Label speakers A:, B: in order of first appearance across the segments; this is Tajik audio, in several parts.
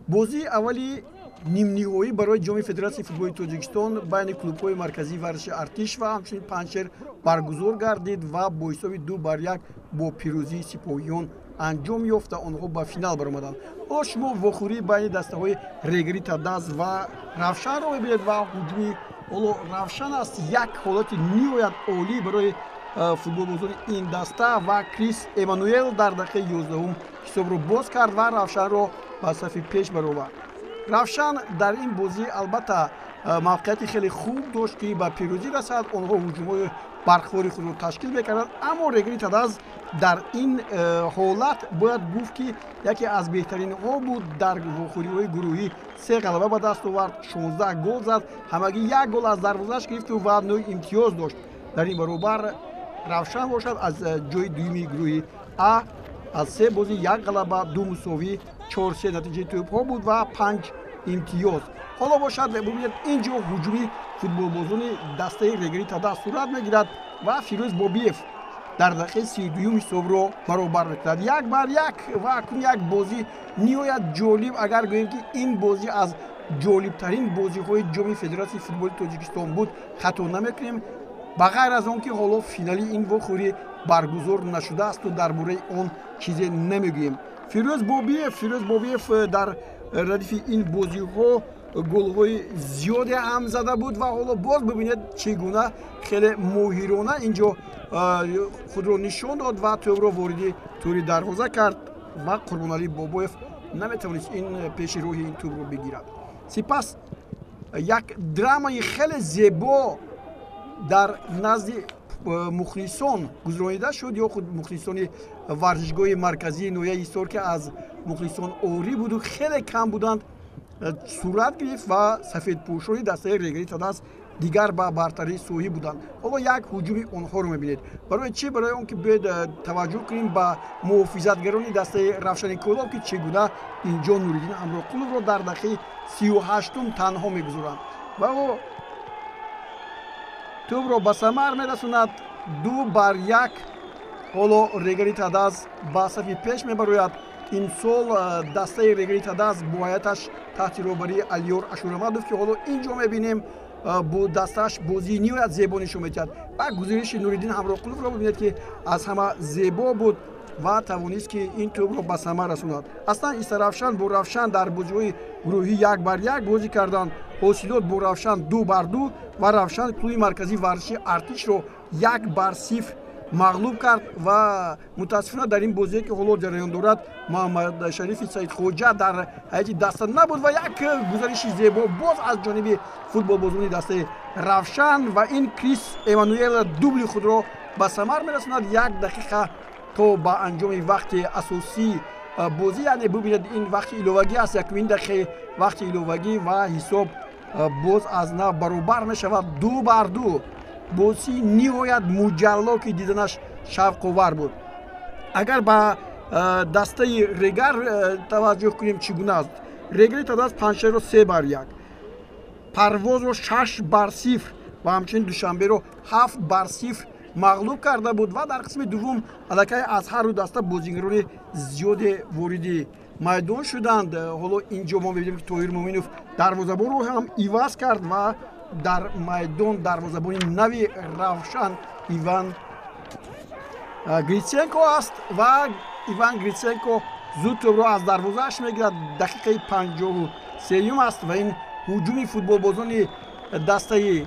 A: Бозии аввали нимниҳоӣ барои Ҷоми Федератсияи футболи Тоҷикистон байни клубҳои марказии варзиши Артиш ва ҳамчунин Панҷшер баргузор гардид ва бо ҳисоби 2-1 бо пирӯзии сипоҳиён анҷом ёфта, онҳо ба финал баромаданд. Ҳоло шумо вохӯрии байни дастаҳои Регри Тадаз ва Равшанро мебинед ва ҳуҷуми ҳоло Равшан аст. Як ҳолати ниҳоят олӣ барои футболбозони ин даста ва Крис Эммануэл дар дақиқаи 11 ҳисобро боз кард ва Равшанро ба сафи пеш баровард. Равшан дар ин бозӣ албатта мавқеияти хеле хуб дошт, ки ба пирӯзӣ расад. Онҳо ҳуҷумҳои бархвори худро ташкил мекарданд, аммо Регри Тадаз дар ин ҳолат бояд гуфт, ки яке аз беҳтаринҳо буд. Дар вохӯриҳои гурӯҳӣ 3 ғалаба ба даст овард, 16 гол зад, ҳамагӣ 1 гол аз дарвозааш гирифту ва 9 имтиёз дошт. Дар ин баробар Равшан бошад аз ҷои дуюми гурӯҳи А аз 3 бозӣ 1 ғалаба, 2 мусовӣ, 4-3 натиҷаи тӯбҳо буд ва 5 имтиёз. Ҳоло бошад бубинед, ин ҷо ҳуҷуми футболбозони дастаи Регри Тадаз сурат мегирад ва Фирӯз Бобиев дар дақиқаи 32 ҳисобро баробар мекунад 1-1. Ва акнун як бозӣ ниҳоят ҷолиб, агар гӯем, ки ин бозӣ аз ҷолибтарин бозиҳои Ҷоми Федератсияи футболи Тоҷикистон буд, хато намекунем. Ба ғайр аз он ки ҳоло финали ин вохӯрӣ баргузор нашудаасту дар бораи он чизе намегӯем. Фирӯз Бобиев дар радифи ин бозиҳо голҳои зиёде ҳам зада буд ва ҳоло боз бибинед, чӣ гуна хеле моҳирона инҷо худро нишон дод ва тӯбро вориди тӯри дарвоза кард ва Қурбоналӣ Бобоев наметавонист ин пеши роҳи ин тӯбро бигирад. Сипас як драмаи хеле зебо дар назди мухлисон гузаронида шуд, ё худ мухлисони варзишгоҳи марказии ноҳияи Ҳисор, ки аз мухлисон орӣ буду хеле кам буданд, сурат гирифт ва сафедпӯшони дастаи Регри Тадаз дигар ба бартарӣ соҳиб буданд. Ҳоло як ҳуҷуми онҳоро мебинед. Барои чӣ? Барои он ки биёед таваҷҷӯҳ кунем ба муҳофизатгарони дастаи Равшани Кӯлоб, ки чӣ гуна инҷо Нуриддин Ҳамроқуловро дар дақиқаи 38-ум танҳо мегузоранд ва ӯ тӯбро ба самар мерасонад. 2-1. Ҳоло Регари Тадаз ба сафи пеш мебарояд. Имсол дастаи Регари Тадаз бо ҳайаташ таҳти роҳбарии Алиёр Ашурамадов, ки ҳоло ин ҷо мебинем, бо дастааш бозии ниҳоят зебо нишон медиҳад. Ва гузориши Нуриддин Ҳамроқуловро бибинед, ки аз ҳама зебо буд ва тавонист, ки ин тӯбро ба самар расонад. Аслан Истаравшан бо Равшан дар бозиҳои гурӯҳӣ 1-1 бозӣ карданд, Ҳосилот бо Равшан 2-2 ва Равшан клуби марказии варзиши Артишро 1-0 мағлуб кард. Ва мутаассифона дар ин бозие, ки ҳоло ҷараён дорад, Муҳаммадшарифи Саидхоҷа дар ҳайати даста набуд. Ва як гузариши зебо боз аз ҷониби футболбозони дастаи Равшан ва ин Крис Эммануэл дубли худро ба самар мерасонад. Як дақиқа то ба анҷоми вақти асосии бозӣ, яъне бубинед, ин вақти иловагӣ аст, якумин дақиқаи вақти иловагӣ, ва ҳисоб боз аз нав баробар мешавад, 2-2. Бозии ниҳоят муҷалло, ки диданаш шавқовар буд. Агар ба дастаи Регар таваҷҷӯҳ кунем, чӣ гуна аст? Регари Тадаз Панҷшерро 3-1, Парвозро 6-0 ва ҳамчунин Душанберо 7-0 мағлуб карда буд. Ва дар қисми дуввум аллакай аз ҳар ду даста бозигарони зиёде вориди майдон шуданд. Ҳоло ин ҷо мо мебинем, ки Тоҳир Муъминов дарвозабонро ҳам иваз кард ва дар майдон дарвозабони нави Равшан Иван Гриценко аст ва Иван Гриценко зуд тӯбро аз дарвозааш мегирад. Дақиқаи 53-юм аст ва ин ҳуҷуми футболбозони дастаи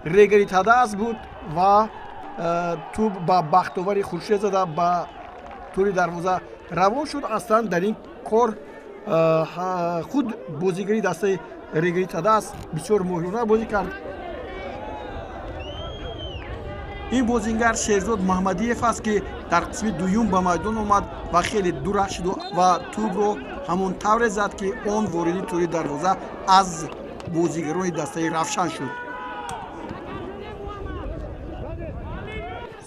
A: Регари Тадаз буд ва тӯб ба бахтовари Хуршед зада ба тӯри дарвоза равон шуд. Аслан дар ин кор худ бозигари дастаи Регари Тадаз бисёр моҳирона бозӣ кард. Ин бозингар Шерзод Маҳмадиев аст, ки дар қисми дуюм ба майдон омад ва хеле дурахшиду ва тӯбро ҳамон тавре зад, ки он вориди тӯри дарвоза аз бозигарони дастаи Равшан шуд.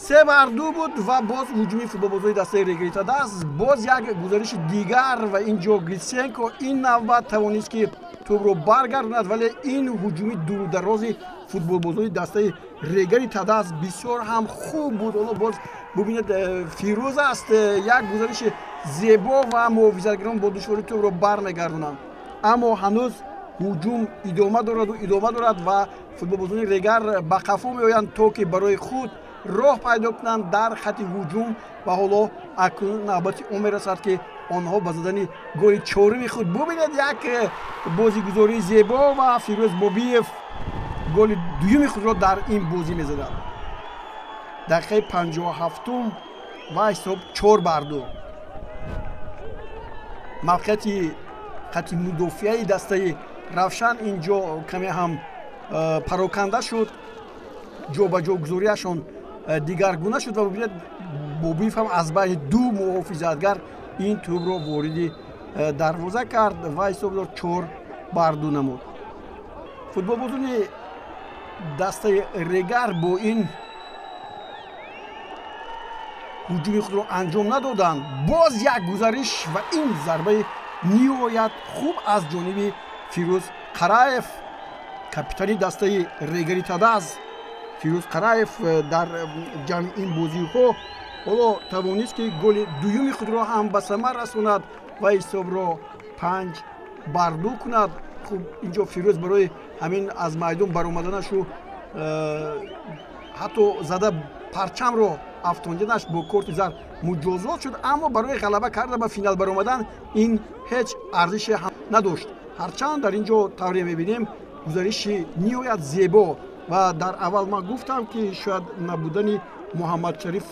A: 3-2 буд ва боз ҳуҷуми футболбозони дастаи Регари Тадаз, боз як гузариши дигар ва ин ҷо Гриценко ин навбат тавонист, ки тӯбро баргардонад, вале ин ҳуҷуми дурударози футболбозони дастаи Регари Тадаз бисёр ҳам хуб буд. Ҳоло боз бубинед, Фирӯз аст, як гузариши зебо ва муҳофизатгарон бо душворӣ тӯбро бармегардонанд. Аммо ҳанӯз ҳуҷум идома дораду идома дорад ва футболбозони Регар ба қафо меоянд, то ки барои худ роҳ пайдо кунанд дар хати ҳуҷум. Ва ҳоло акнун навбати он мерасад, ки онҳо ба задани голи чоруми худ. Бубинед, як бозигузории зебо ва Фирӯз Бобиев голи дуюми худро дар ин бозӣ мезанад. Дақиқаи 57 ва ҳисоб 4-2. Мавқеияти хати мудофиаи дастаи Равшан ин ҷо каме ҳам пароканда шуд, ҷобаҷогузориашон дигаргуна шуд ва бубинед, Бобиев ҳам аз байни ду муҳофизатгар ин тӯбро вориди дарвоза кард ва ҳисобро 4-2 намуд. Футболбозони дастаи Регар бо ин ҳуҷуми худро анҷом надоданд. Боз як гузариш ва ин зарбаи ниҳоят хуб аз ҷониби Фирӯз Қараев, капитани дастаи Регари Тадаз. Фирӯз Қараев дар ҷамъи ин бозиҳо ҳоло тавонист, ки голи дуюми худро ҳам ба самар расонад ва ҳисобро 5-2 кунад. Хуб, инҷо Фирӯз барои ҳамин аз майдон баромаданашу ҳатто зада парчамро афтонданаш бо корти зар муҷозот шуд, аммо барои ғалаба карда ба финал баромадан ин ҳеҷ арзише ҳам надошт. Ҳарчанд дар ин ҷо тавре мебинем гузариши ниҳоят зебо ва дар аввал ман гуфтам, ки шояд набудани Муҳаммадшариф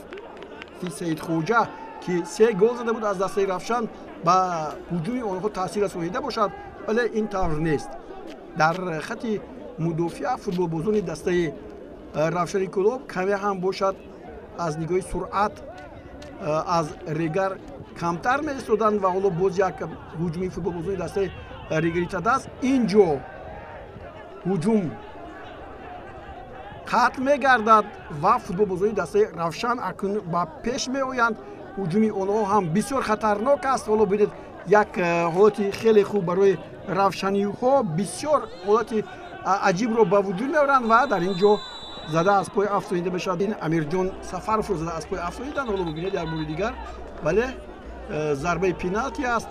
A: Саидхоҷа, ки 3 гол зада буд аз дастаи Равшан, ба ҳуҷуми онҳо таъсир расонида бошад, вале ин тавр нест. Дар хати мудофиа футболбозони дастаи Равшани Кӯлоб каме ҳам бошад аз нигоҳи суръат аз Регар камтар меистоданд ва ҳоло боз як ҳуҷуми футболбозони дастаи Регари Тадаз. Ин ҷо ҳуҷум қатъ мегардад ва футболбозони дастаи Равшан акнун ба пеш меоянд. Ҳуҷуми онҳо ҳам бисёр хатарнок аст. Ҳоло бинед, як ҳолати хеле хуб барои равшаниҳо, бисёр ҳолати аҷибро ба вуҷуд меоранд ва дар ин ҷо зада аз пой афтонида мешавад. Ин Амирҷон Сафаровро зада аз пой афтониданд. Ҳоло бубинед як бори дигар, вале зарбаи пеналти аст.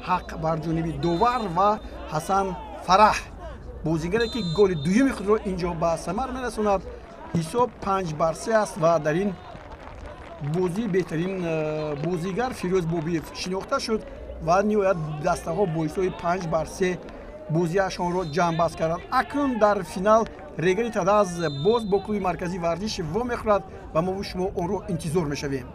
A: Ҳақ бар ҷониби довар ва Ҳасан Фараҳ, бозигаре ки голи дуюми худро ин ҷо ба самар мерасонад. Ҳисоб 5-3 аст ва дар ин бозӣ беҳтарин бозигар Фирӯз Бобиев шинохта шуд ва ниҳоят дастаҳо бо ҳисоби 5-3 бозиашонро ҷамъбаст карданд. Акнун дар финал Регари Тадаз боз бо клуби марказии варзиш вомехӯрад ва мо шумо онро интизор мешавем.